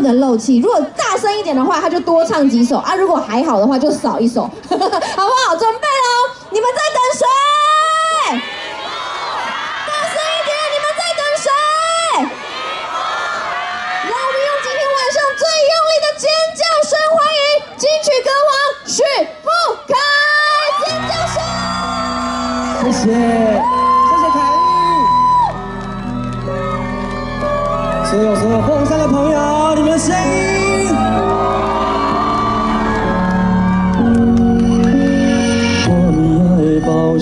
能漏氣。如果大聲一點的話，他就多唱幾首啊；如果還好的話，就少一首，好不好？準備嘍！你們在等誰？大聲一點！你們在等誰？讓我們用今天晚上最用力的尖叫聲歡迎金曲歌王許富凱！尖叫聲！謝謝，謝謝凱莉。所有鳳山的朋友，你們的聲音。半暝仔的包廂，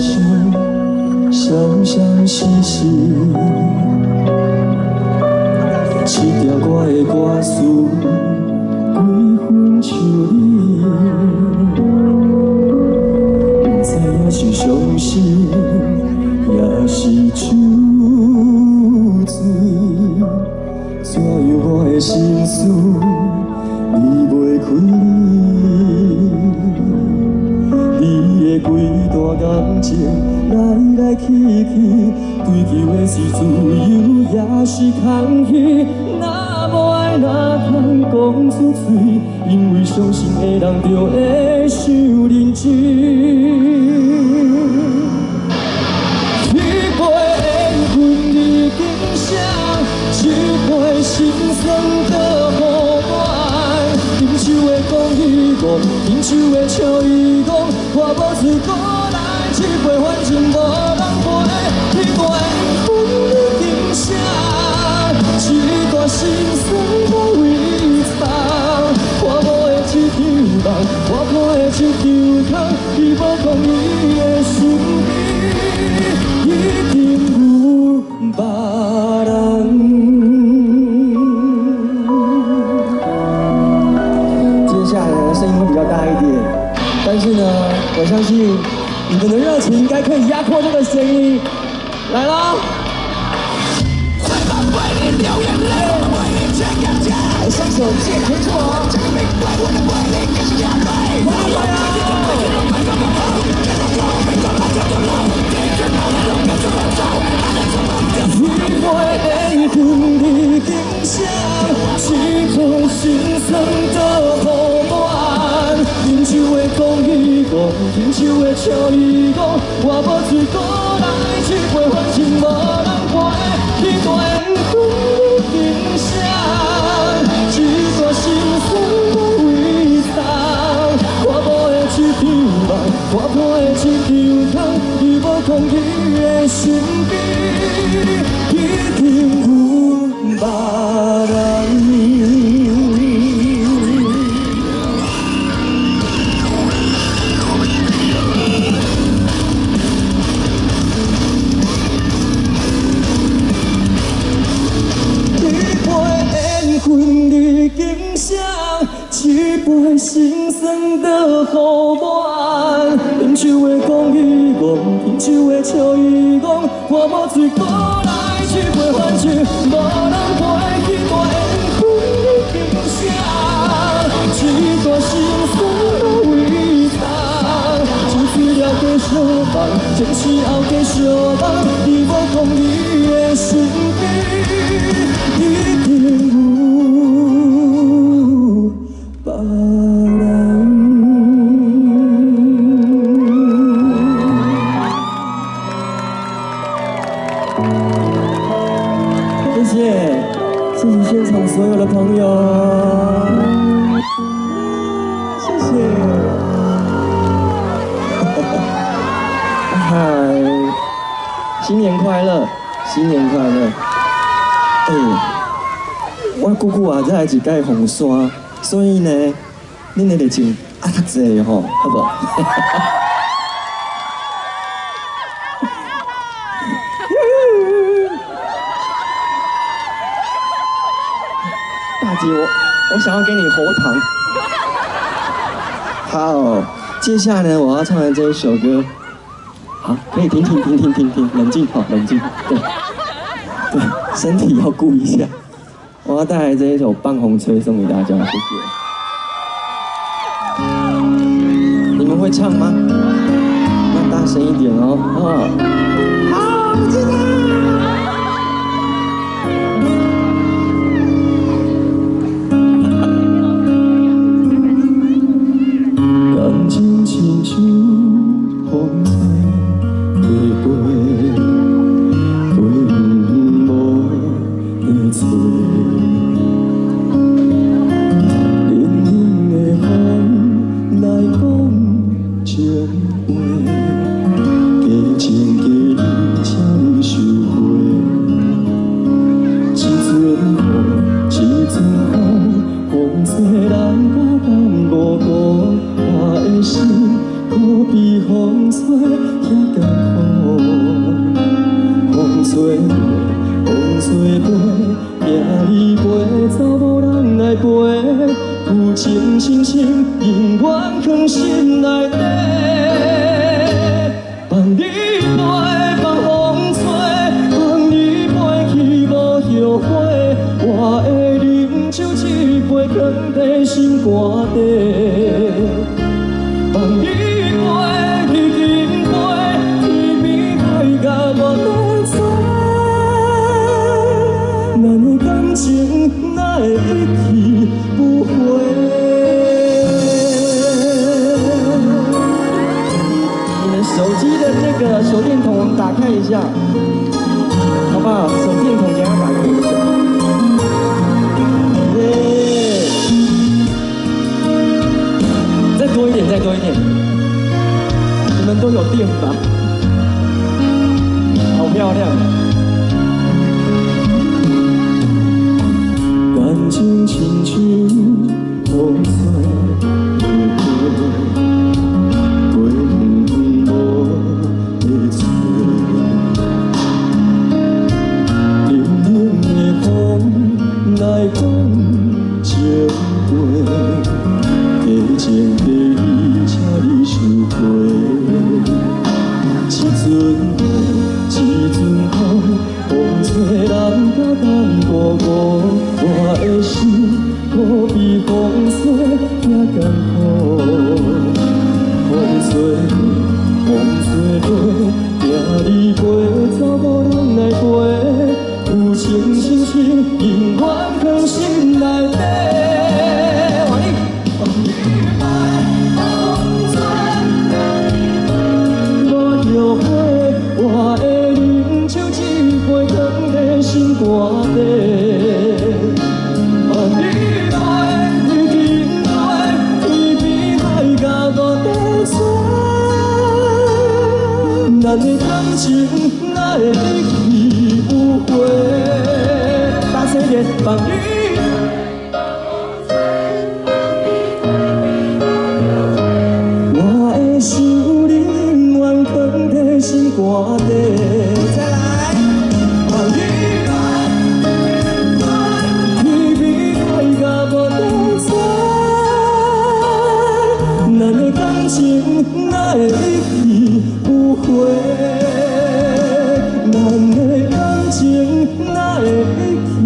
闪闪烁烁，试著我的歌词，规份像你，不知影是伤心，也是酒醉。怎样我的心事，你袂开？你的几段感情来来去去，追求的是自由，也是空虚。若无爱，哪通讲出嘴？因为相信的人，就会伤认真。一杯缘分已经写，一杯心酸搁予我。饮酒的讲伊戆，饮酒的笑伊戆，我无醉过来，这杯反正无人陪。彼段缘分已经写，这段心酸无位藏。我无的这场梦，我破的这场空，伊无讲伊的身边已经有别人。接下来的声音会比較大一點，但是呢，我相信你們的熱情應該可以壓過這個聲音。來啦！來，雙手借拳出王。一杯緣分已經寫，一杯心酸倒予我。饮酒的講伊戇，饮酒的笑伊戇，我無醉過來，這杯反正無人陪。彼段緣分已經寫，這段心酸無位藏。我無的這場夢，我破的這場空，伊無講伊的身邊已經有別人。一杯缘分已经写，一杯心酸倒予我。饮酒的讲伊戆，饮酒的笑伊戇，我無醉過來，這杯反正無人陪。彼段緣分已經寫，這段心酸無位藏。酒醉了繼續夢，前世後繼續夢，伊無講伊的身邊已經有別人。謝謝，謝謝現場所有的朋友，謝謝。嗨，新年快樂，新年快樂。欸，我久久啊，才來一擺鳳山，所以呢，恁的熱情啊較濟吼，好無？大姐，我想要給你喉糖。好，接下來呢，我要唱的這一首歌，好，可以停停停停停停，冷靜好，冷靜，對，對，身體要顧一下。我要帶來這一首《半紅吹》送給大家，謝謝。你們會唱嗎？那大聲一點哦，啊！好，謝謝。来飞，有情深深永远藏心内底。放你飞，放风吹，放你飞去无后悔。我会啉酒一杯，藏在心肝底。放你飞，天边飞，天边海角无得找。咱的感情哪会一去不回？你们手机的这个手电筒，我们打开一下，好不好？手电筒给它打开一下。耶！再多一点，再多一点。你们都有电吧？好漂亮！感情亲像风吹落过，飞远远无得找。冷冷的风来讲情话，假情假意，请你收回。一阵雨，一阵风，风吹人甲艰苦苦，我的心可比风雪遐艰苦。风吹过，风吹过，定你飞走无人来陪。有情深深，永远藏心内底。无后悔，我会啉酒一杯，藏在心肝底。放你飞，天边飞，天边海角无得找。咱的感情哪会一去不回？大声一点，放你。我的想你永远藏在心肝底。再来，放你飞，天边海角无得找。咱的感情哪会一去不回？咱的感情哪会一去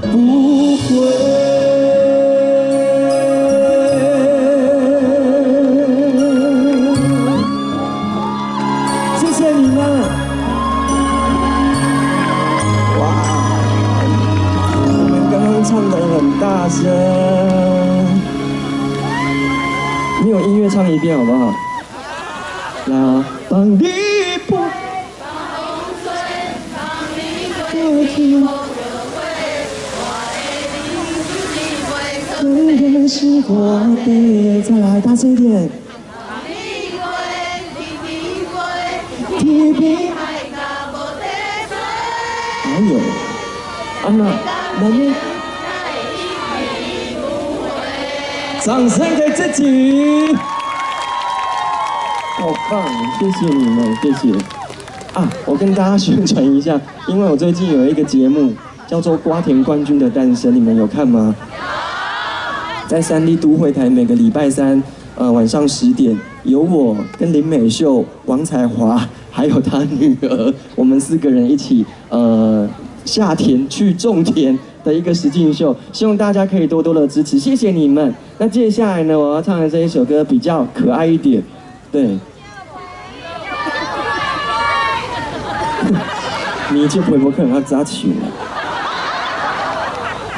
不回？谢谢你们！哇，你们刚刚唱得很大声，没有音乐唱一遍好不好？来啊，放你飞，藏在心肝底，再来大声一点。天边哎呦，阿娜，那你掌声给自己，好棒！谢谢你们，谢谢。啊，我跟大家宣传一下，因为我最近有一个节目叫做《瓜田冠军的诞生》，你们有看吗？在3D 都会台每个礼拜三，晚上10点，有我跟林美秀、王彩华，还有她女儿，我们4个人一起，下田去种田的一个实境秀，希望大家可以多多的支持，谢谢你们。那接下来呢，我要唱的这一首歌比较可爱一点，对。你这批无可能较早唱啦，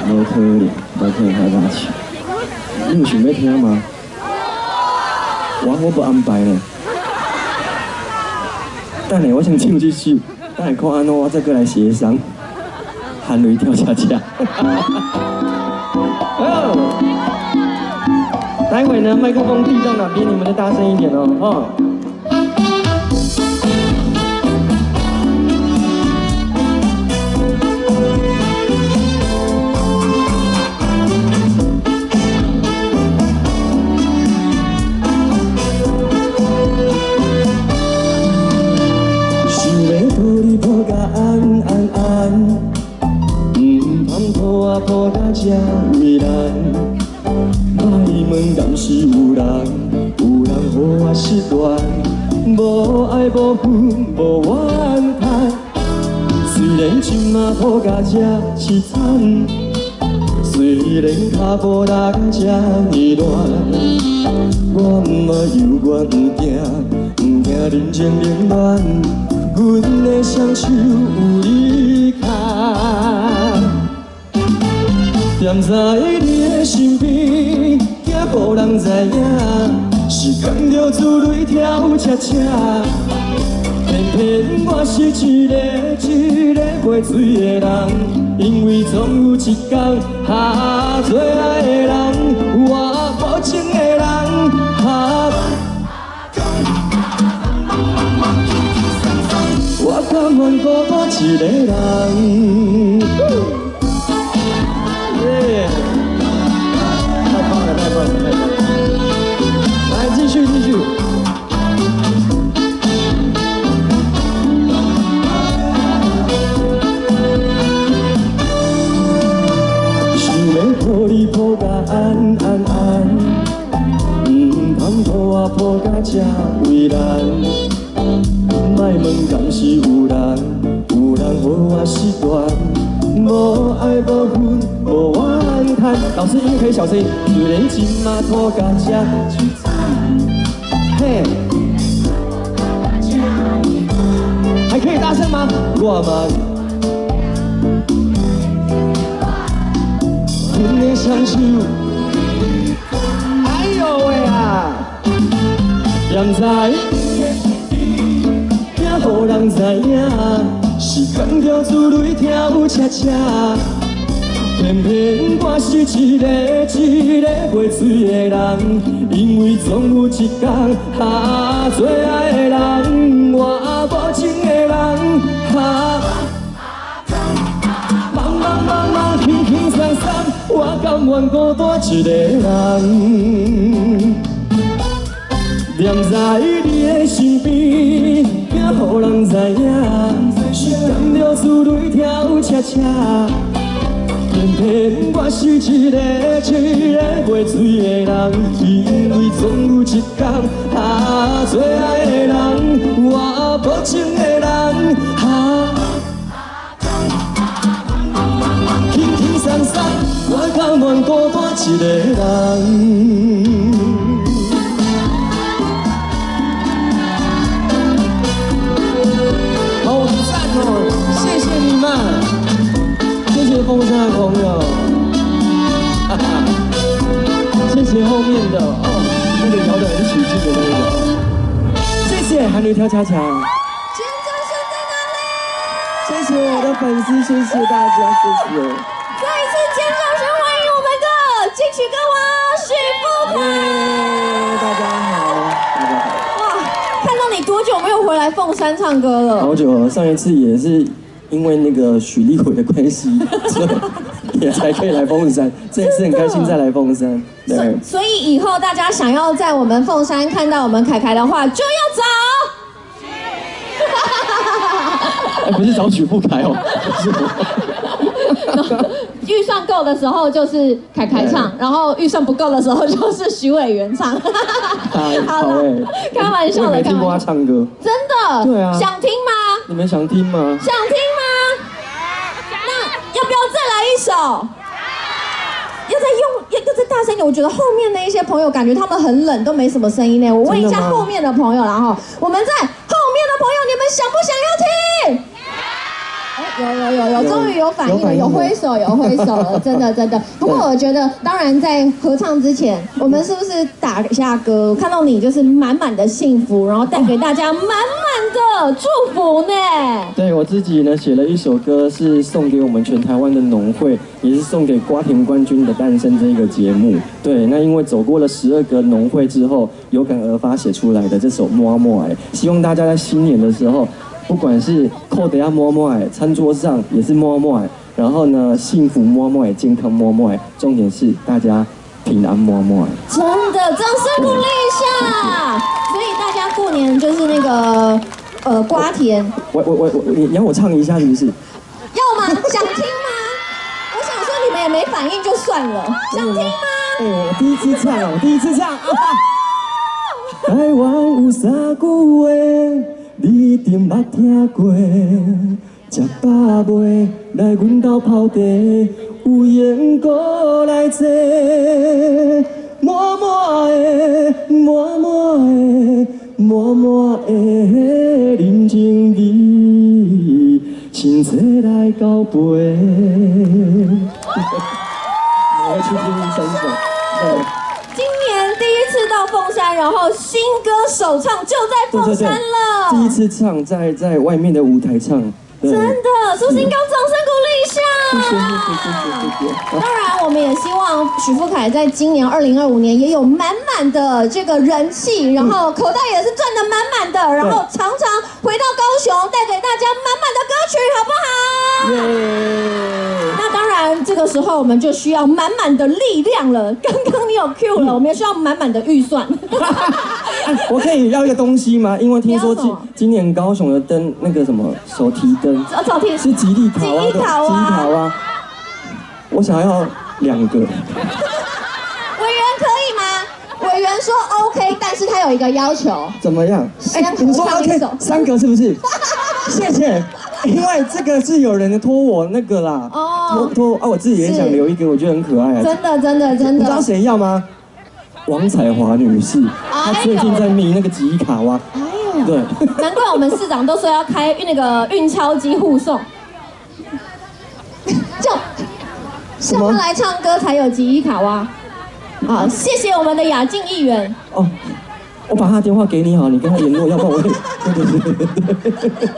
无可能，无可能较早唱。你有想欲听吗？我无安排呢。等下我先唱这首，等下看按怎我再过来协商。韩雷跳恰恰。哦，待会呢，麦克风递到哪边，你们就大声一点哦，哦。安安安，毋通抱啊抱到这，為難。莫問敢是有人，有人予我失恋，無愛無恨無怨嘆。雖然這馬抱甲這悽慘，雖然跤步踏甲這呢亂，我嘛犹原毋驚，毋驚人情冷暖，阮的雙手有你牽。踮在你的身邊，驚予人知影，是甘著珠淚跳恰恰。偏偏我是一个一个袂醉的人，因為總有一天，哈最愛的人，我無情的人，哈。我甘願孤單一個人。耶！太棒了，太棒了，太棒了！來，繼續，繼續。想欲抱你抱甲安安安，毋通抱我抱甲這為難。莫問敢是有人，有人予我失戀，無愛無恨無怨嘆。老師音樂可以小聲。雖然這馬苦甲這悽慘，嘿，還可以大聲嗎？我嘛。阮的雙手，哎呦喂啊！踮在惊予人知影，是甘著珠淚跳恰恰。偏偏我是一个一个袂醉的人，因為總有一天，哈最愛的人，我無情的人，哈。茫茫茫茫，輕輕鬆鬆，我甘願孤單一個人。踮在你的身邊，驚予人知影，是甘著珠淚跳恰恰。偏偏我是一个一个袂醉的人，因為總有一天，哈最愛的人，我無情的人，哈。輕輕鬆鬆，我甘願孤單一個人。好讚哦！謝謝你們，謝謝鳳山的朋友，哈哈，謝謝後面的哦，那個搖得很起勁的那個，謝謝韓流跳恰恰。尖叫聲在哪裡？謝謝我的粉絲，謝謝大家，謝謝。再一次尖叫聲歡迎我們的金曲歌王許富凱。大家好，大家好。哇，看到你多久沒有回來鳳山唱歌了？好久了，上一次也是因為那個許立偉的關係，所以也才可以來鳳山。這一次很開心再來鳳山。對，所以以後大家想要在我們鳳山看到我們凱凱的話，就要找。哎，不是找許富凱哦，是我。預算夠的時候就是凱凱唱，然後預算不夠的時候就是許委員唱。好了，開玩笑的，我沒聽過他唱歌，真的？對啊。想聽嗎？你們想聽嗎？想聽嗎？那要不要再來一首？要再用，要再大聲一點。我覺得後面那一些朋友感覺他們很冷，都沒什麼聲音呢。我問一下後面的朋友，然後我們在後面的朋友，你們想不想要聽？有有有有，終於有反應了，有揮手，有揮手了，真的真的。不過我覺得，當然在合唱之前，我們是不是打一下歌？看到你就是滿滿的幸福，然後帶給大家滿滿的祝福呢。對我自己呢，寫了一首歌，是送給我們全台灣的農會，也是送給瓜田冠軍的誕生這個節目。對，那因為走過了12個農會之後，有感而發寫出來的這首《摸摸愛》，希望大家在新年的時候，不管是扣得要摸摸愛，餐桌上也是摸摸愛，然後呢，幸福摸摸愛，健康摸摸愛，重點是大家平安摸摸愛。真的，掌聲鼓勵一下。所以大家過年就是那個瓜田。我，你要我唱一下是不是？要嗎？想聽嗎？我想說你們也沒反應就算了，想聽嗎？哎，我第一次唱，我第一次唱。台灣有三句話，你一定捌聽過。食飽未？來阮兜泡茶，有閒閣來坐。滿滿的，滿滿的，滿滿的人情味，親切來交陪。我要去聽三首。對。今年第一次到鳳山，然後新歌首唱就在鳳山了。第一次唱在外面的舞台唱，真的，是不是應該掌聲鼓勵一下？謝謝謝謝謝謝。當然，我們也希望許富凱在今年2025年也有滿滿的這個人氣，然後口袋也是賺得滿滿的，然後常常回到高雄，帶給大家滿滿的歌曲，好不好？耶！那當然，這個時候我們就需要滿滿的力量了。剛剛你有 cue 了，我們也需要滿滿的預算。我可以要一個東西嗎？因為聽說今年高雄的燈，那個什麼手提燈，手提是吉利卡哇的，吉利卡哇。我想要兩個。委員可以嗎？委員說 OK，但是他有一個要求。怎麼樣？先合你說唱一 OK，首。三個是不是？謝謝，因為這個是有人托我那個啦，托啊，我自己也想留一個，我覺得很可愛啊。真的真的真的。你知道誰要嗎？王彩華女士，她最近在迷那個吉卡哇。哎呦，對，難怪我們市長都說要開那個運鈔機護送，就像他來唱歌才有吉伊卡哇。好，謝謝我們的雅靜議員。哦，我把他電話給你好，你跟他聯絡，要不然我會。對對對對對。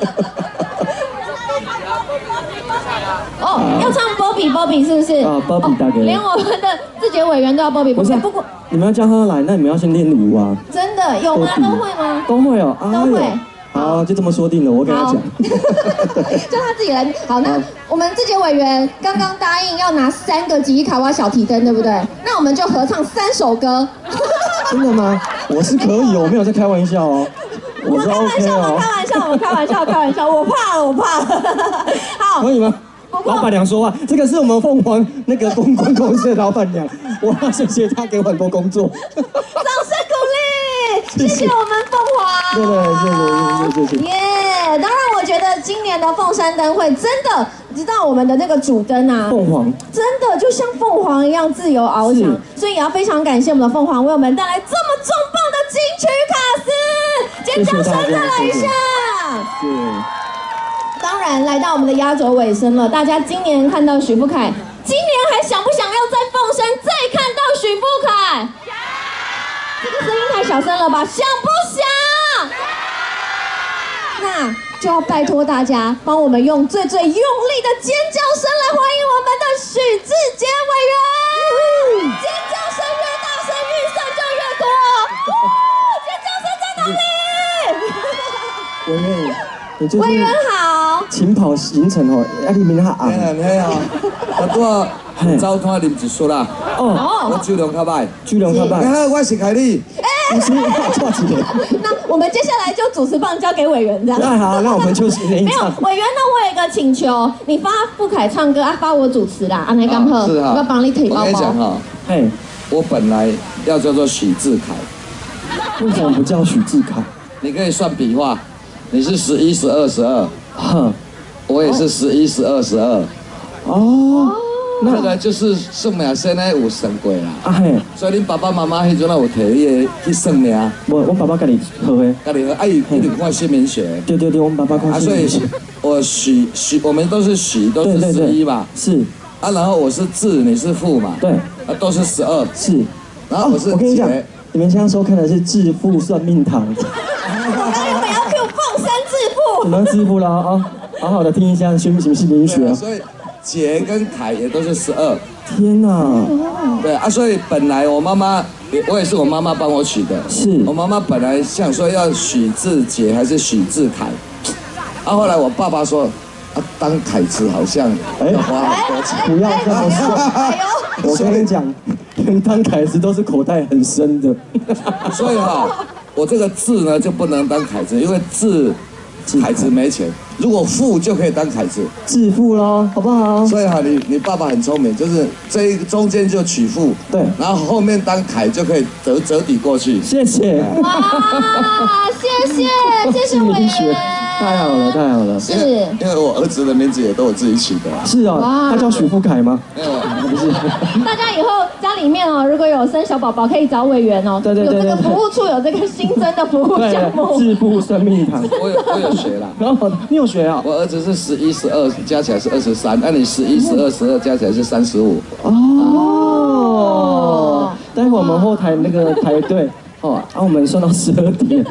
哦，要唱 Bobby Bobby 是不是？啊，Bobby 大哥。連我們的志傑委員都要 Bobby。不是，不過你們要叫他來，那你們要先練舞啊。真的有嗎？都會嗎？都會哦，都會。好，就這麼說定了，我跟他講。叫他自己來。好，那我們志傑委員剛剛答應要拿3個吉伊卡哇小提燈，對不對？那我們就合唱3首歌。真的嗎？我是可以，我沒有在開玩笑哦。我開玩笑，我開玩笑，我開玩笑，開玩笑，我怕了，我怕了。好，可以嗎？老闆娘說話，這個是我們鳳凰那個公關公司的老闆娘，我要謝謝她給我很多工作。掌聲鼓勵，謝謝我們鳳凰。對對，謝謝謝謝謝謝。耶！當然，我覺得今年的鳳山燈會真的，你知道我們的那個主燈啊，鳳凰真的就像鳳凰一樣自由翱翔，所以也要非常感謝我們的鳳凰為我們帶來這麼重磅的金曲卡司，尖叫聲再來一下。對。當然，來到我們的壓軸尾聲了。大家今年看到許富凱，今年還想不想要在鳳山再看到許富凱？這個聲音太小聲了吧？想不想？那就要拜託大家幫我們用最最用力的尖叫聲來歡迎我們的許智傑委員！尖叫聲越大聲，預算就越多。尖叫聲在哪裡？委員，你最近委員好。勤跑行程哦，壓力明較紅。嘿啊，我拄仔走摊啉一束啦。哦，我酒量較歹，酒量較歹。好，我是凱你。你是錯幾個？那我們接下來就主持棒交給委員，這樣。那好，那我們就是沒有委員，那我有一個請求，你發富凱唱歌啊，發我主持啦，按呢敢好？是啊，我幫你提包包。我跟你講哈，嘿，我本來要叫做許志凱，為什麼不叫許志凱？你可以算筆畫，你是11、12、12。哼，我也是11、12、12。哦，那個就是算命先生有算過啦。啊嘿，所以恁爸爸媽媽彼陣有提你的去算命。我爸爸家己好的。家己好，啊伊一直看姓名學。對對對，我爸爸看姓名學。啊，所以我許許，我們都是許，都是11嘛。是。啊，然後我是智，你是富嘛。對。啊，都是12。是。然後我是。我跟你講，你們現在收看的是致富算命堂。我剛原本要 cue 鳳山致富。你們致富了啊！好好的聽一下，學什麼姓名學啊？所以傑跟凱也都是12。天哪！對啊，所以本來我媽媽，我也是我媽媽幫我取的。是。我媽媽本來想說要許志傑還是許志凱，啊，後來我爸爸說，啊，當凱子好像要花很多錢。不要這麼說。我跟你講，連當凱子都是口袋很深的。所以哈，我這個字呢就不能當凱子，因為字。凯子没钱，如果富就可以当凯子，致富喽，好不好？所以哈，你爸爸很聪明，就是这一个中间就取富，然后后面当凯就可以折折抵过去。谢谢。哇，谢谢谢谢委员，太好了，太好了。是，因为我儿子的名字也都我自己取的。是哦，他叫许富凯吗？不是。大家以后家里面哦，如果有生小宝宝，可以找委员哦。有这个服务处有这个新增的服务项目。致富生命堂。我有学啦。然后你有学啊？我儿子是11、12，加起来是23。那你11、12、12加起来是35。哦。待会我们后台那个排队。哦，啊，我们算到12点，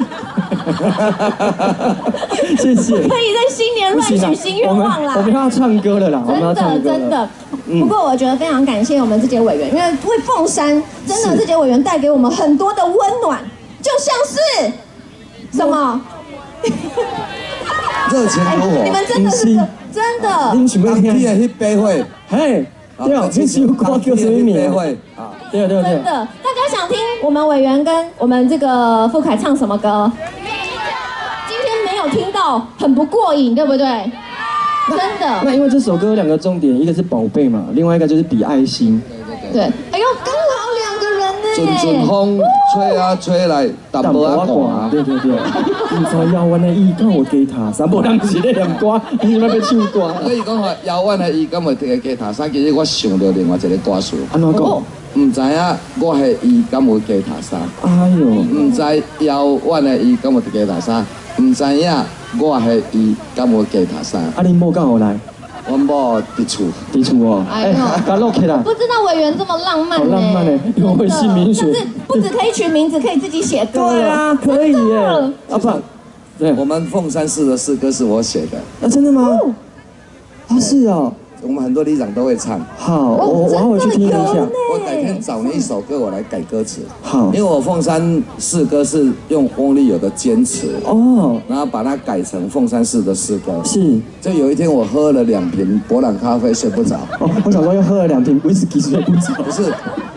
谢谢。可以在新年乱许新愿望啦。我们要唱歌了啦，真的真的。不过我觉得非常感谢我们这届委员，因为为凤山真的这届委员带给我们很多的温暖，就像是什么？热情如火。你们真的是真的。当天的彼杯会，嘿。对啊，这首歌叫什么名？啊，对对对。真的，大家想听我们委员跟我们这个富凯唱什么歌？今天没有听到，很不过瘾，对不对？真的。那因为这首歌有两个重点，一个是宝贝嘛，另外一个就是比爱心。对。哎呦，刚好两个人呢。阵阵风吹啊吹来，淡薄仔寒。对对对。毋知遥远的伊敢有加塔衫，无人是咧念歌，伊是欲唱歌。所以讲吼，遥远的伊敢有加塔衫？其实我想著另外一个歌词。按怎讲？毋知影我彼伊敢有加塔衫？哎呦！毋知遥远的伊敢有加塔衫？毋知影我彼伊敢有加塔衫？啊，恁某敢有来？阮某伫厝，伫厝哦。哎，共录起来。不知道委员这么浪漫呢。好浪漫呢，因为姓名学。不止可以取名字，可以自己写歌。对啊，可以耶。啊不，对，我们凤山市的市歌是我写的。啊，真的吗？啊，是哦。我们很多里长都会唱。好，我回去听一下。我改天找你一首歌，我来改歌词。好，因为我凤山市歌是用翁立友的坚持哦，然后把它改成凤山市的市歌。是。就有一天我喝了2瓶伯朗咖啡睡不着。哦，我想说又喝了2瓶威士忌睡不着。不是，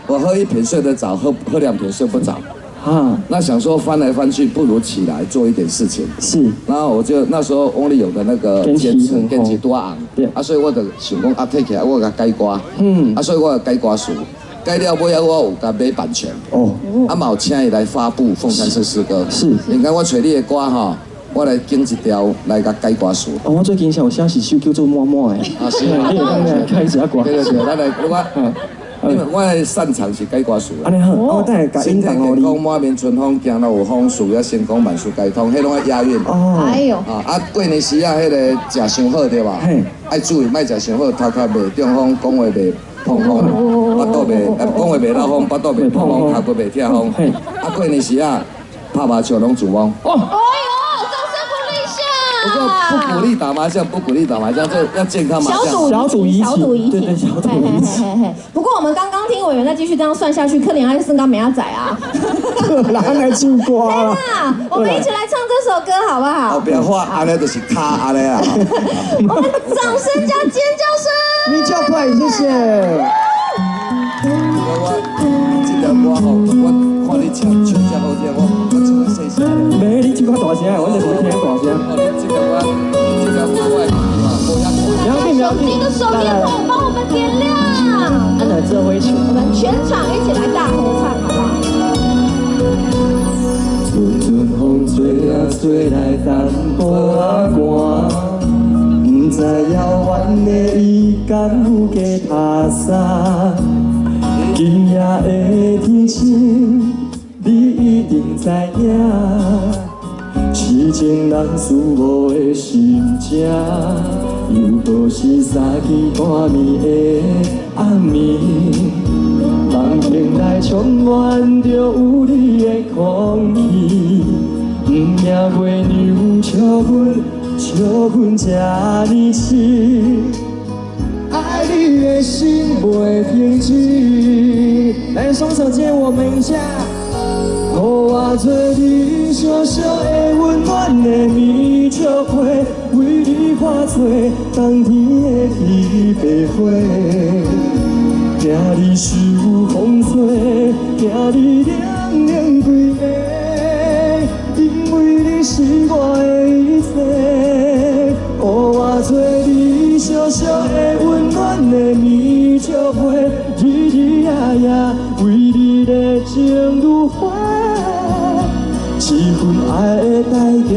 我喝1瓶睡得着，喝2瓶睡不着。啊，那想说翻来翻去，不如起来做一点事情。是，然后我就那时候翁立友的那个坚持，坚持多红，对，啊，所以我就想讲啊，提起来我共改歌，啊，所以我改歌词，改了尾仔我有共买版权，哦，啊嘛有请伊来发布凤山市诗歌，是，你看我揣你的歌吼，我来拣一条来共改歌词。哦，我最近有写一首叫做《满满》的，啊是，你会当来开一下歌。对对对，咱来我。因为我的擅长是改歌词。按呢好，我等下共身体健康，满面春风，行路有风，事业成功，万事皆通，彼拢爱押韵。哦。哎呦。啊，过年时啊，彼个食伤好对吧？嘿。爱注意，莫食伤好，头壳袂中风，讲话袂碰风，腹肚袂，讲话袂漏风，腹肚袂碰风，头骨袂痛风。嘿。啊，过年时啊，拍麻将拢自摸。哦。不过不鼓励打麻将，不鼓励打麻将，这要健康麻将。小赌怡情，对对，小赌怡情。不过我们刚刚听委员再继续这样算下去，可能还是刚没阿仔啊。人来唱歌啦！我们一起来唱这首歌好不好？后边话按呢就是卡按呢啊。我们掌声加尖叫声。你较快，谢谢。我这条歌吼，我看你唱唱这好听，我唱细声。没，你唱较大声，我就是听大声。这条歌，这条歌我无遐大。手机的手电筒帮我们点亮。按了这挥拳，我们全场一起来大合唱，好不好？阵阵风吹啊吹来淡薄仔寒，毋知遥远的伊敢有加塔衫。今夜的天晴，你一定知影。痴情人思慕的心情，又何时三更半暝的暗暝？房间内充满着有你的空气，毋惊月娘笑阮，笑阮这呢痴。爱你的心袂停止。来，双手借我们一下。予我做你小小的温暖的棉笑被，为你化做冬天的铁白花。惊你受风吹，惊你冷冷规暝，因为你是我的一切。情如火，这份爱的代价，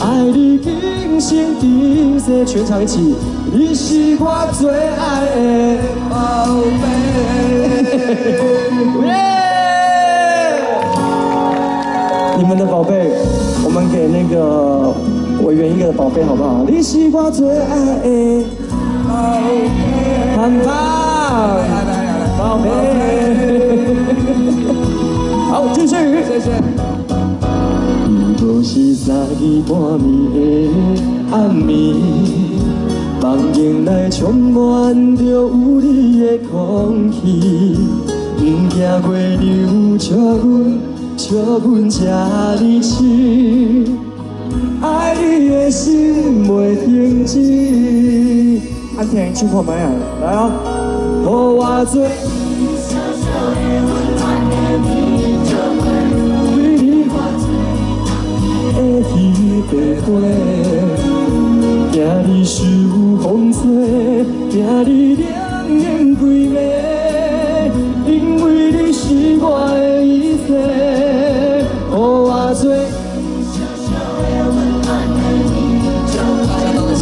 爱你今生今世，全场一起，你是我最愛的寶貝。耶！你們的寶貝，我們給那個委員一個寶貝好不好？你是我最愛的寶貝，很棒，寶貝。好，繼續，謝謝。伊無是三更半暝的暗暝，房間內充滿著有你的空氣，毋驚月亮笑阮，笑阮這呢癡，愛你的心袂停止。安婷，唱看覓啊？來啊！予我做為你的彼白花，驚你受風吹，驚你兩眼規暝，因為你是我的一切，予我做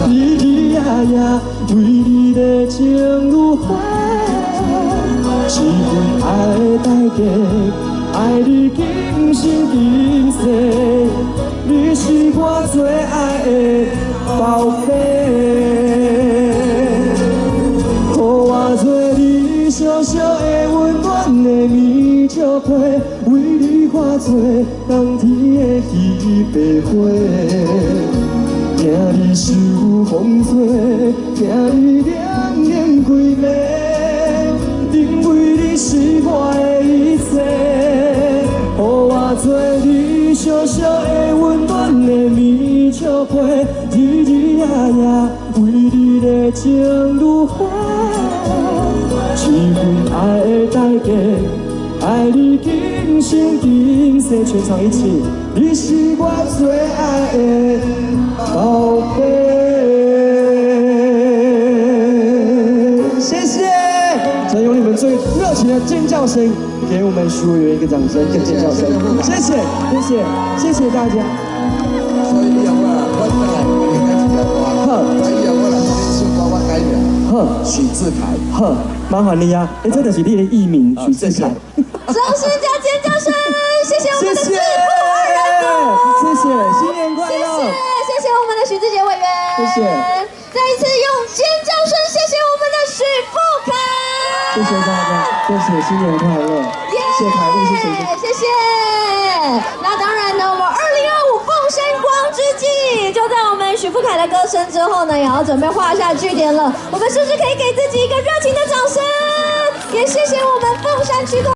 日日夜夜為你的情如火，這份愛的代價，愛你今生今世，你是我最愛的寶貝，予我做你小小的溫暖的棉笑被，為你化做冬天的彼白花，驚你受風吹，驚你兩眼規暝，因為你是我的一切，予我做你小小的溫暖的棉笑被，日日夜夜為你的情如火，這份愛的代價，愛你今生今世，全場一起，你是我最愛的寶貝。謝謝，請用你們最熱情的尖叫聲，給我們徐委員一個掌聲跟尖叫聲。謝謝，謝謝，謝謝大家。所以以後我我轉來，我應該一條歌。好，以後我來唱歌，我改名。好，許志凱。好，麻煩你啊，欸，這就是你的藝名，許志凱。掌聲加尖叫聲，謝謝我們的謝謝，謝謝，新年快樂！謝謝，謝謝我們的許智傑委員。謝謝。再一次用尖叫聲，謝謝我們的許富凱。謝謝大家，謝謝，新年快樂！謝謝凱麗，謝謝，謝謝。那當然呢，我們2025鳳山光之祭就在我們許富凱的歌聲之後呢，也要準備畫下句點了。我們是不是可以給自己一個熱情的掌聲？也謝謝我們鳳山區公。